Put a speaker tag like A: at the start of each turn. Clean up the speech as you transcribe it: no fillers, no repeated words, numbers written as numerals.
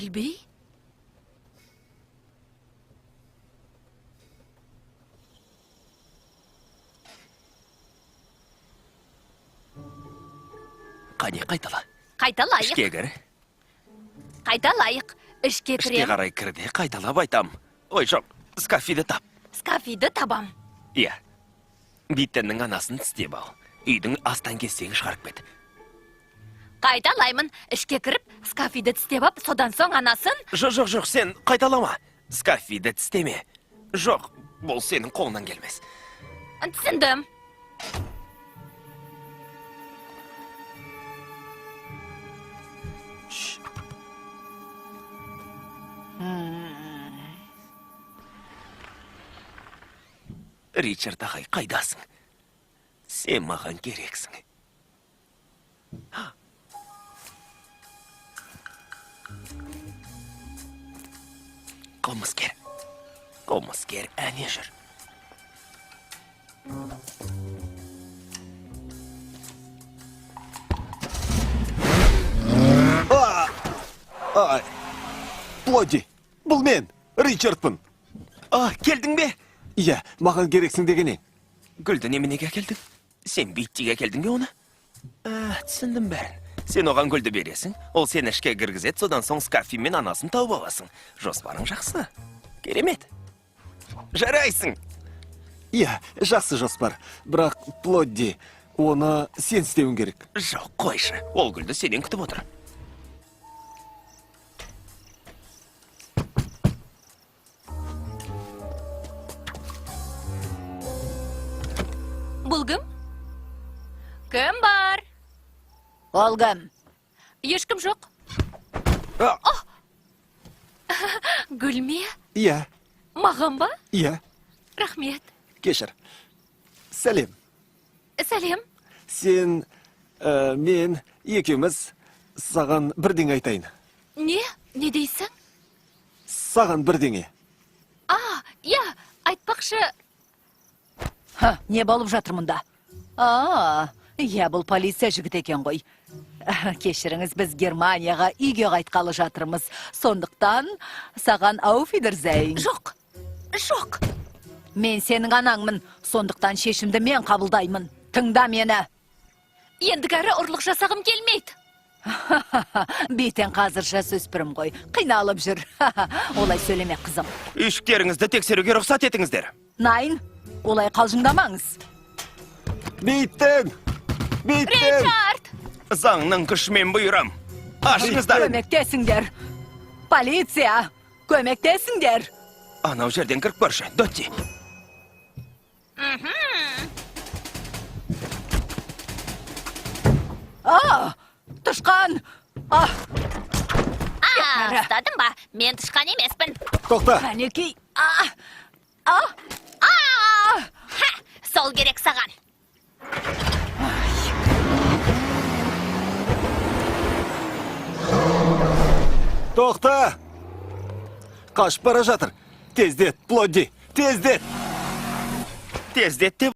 A: Кольби?
B: Қане, қайтала.
A: Қайталайық.
B: Ішке кір.
A: Қайталайық. Ішке
B: Ішке
A: кірем.
B: Қарай кір де қайталап айтам. Ой, жоқ, Скафиді тап.
A: Скафиді табам.
B: Иә. Биттеннің анасын тістеп ал. Үйдің астан кестеңін шығарып кет.
A: Қайталаймын. Ішке кіріп, Скафиді тістеп ап, содан соң анасын...
B: Жоқ, жоқ, жоқ, сен қайталама. Скафиді тістеме. Жоқ, бұл сенің қолыңнан келмес.
A: Түсіндім.
B: Ричард ағай, қайдасың? Сен маған керексің. Қылмыскер. Қылмыскер әне жүр.
C: Ай! Плодди, бұл мен, Ричардпын.
B: А, келдің бе?
C: Иә, маған керексің деген ең.
B: Гүлді неменеге әкелдің? Сен Биттиге әкелдің бе оны? А, түсіндім бәрін. Сен оған гүлді бересің, ол сені ішке кіргізеді, содан соң Скафи мен анасын тауып аласың. Жоспарың жақсы. Керемет. Жарайсың.
C: Иә, жақсы жоспар. Бірақ, Плодди, оны сен істеуің керек.
B: Жоқ, қойшы. Ол гүлді сенен күтіп отыр.
A: Бұл кім? Кім бар?
D: Ол кім?
A: Ешкім жоқ.
C: А,
A: Гүл ме?
C: Иә,
A: Маған ба?
C: иә,
A: Рахмет.
C: Кешір. Сәлем.
A: Сәлем.
C: Сен, мен, екеуміз саған бірдеңе айтайын.
A: Не? Не дейсің?
C: Саған бірдеңе.
A: А, иә, айтпақшы,
D: Ха, не болып жатыр мұнда? А, иә, бұл полиция жігіт екен ғой. Кешіріңіз, біз Германияға үйге қайтқалы жатырмыз. Сондықтан саған auf Wiedersehen.
A: Жоқ. Жоқ.
D: Мен сенің анаңмын, сондықтан шешімді мен қабылдаймын. Тыңда мені.
A: Ендігәрі ұрлық жасағым келмейді.
D: Бейтен қазір жасөспірім ғой, қиналып жүр. Олай сөйлеме, қызым.
B: Үйшіктеріңізді тексеруге рұқсат етіңіздер.
D: Nein, олай қалжыңдамаңыз.
C: Биттен! Биттен!
A: Ричард!
B: Заңның күшімен бұйырам. Ашыңыздар.
D: Көмектесіңдер. Полиция, көмектесіңдер.
B: Анау жерден кіріп көрші, Дотти.
D: А, тышқан! А,
A: А, ұстадым ба? Мен тышқан емеспін.
C: Тоқта!
D: Кәнекей! А, а, а!
A: Ха, сол керек саған.
C: Тоқта! Қашып бара жатыр. Тездет, Плодди, тездет!
B: Тездет деп.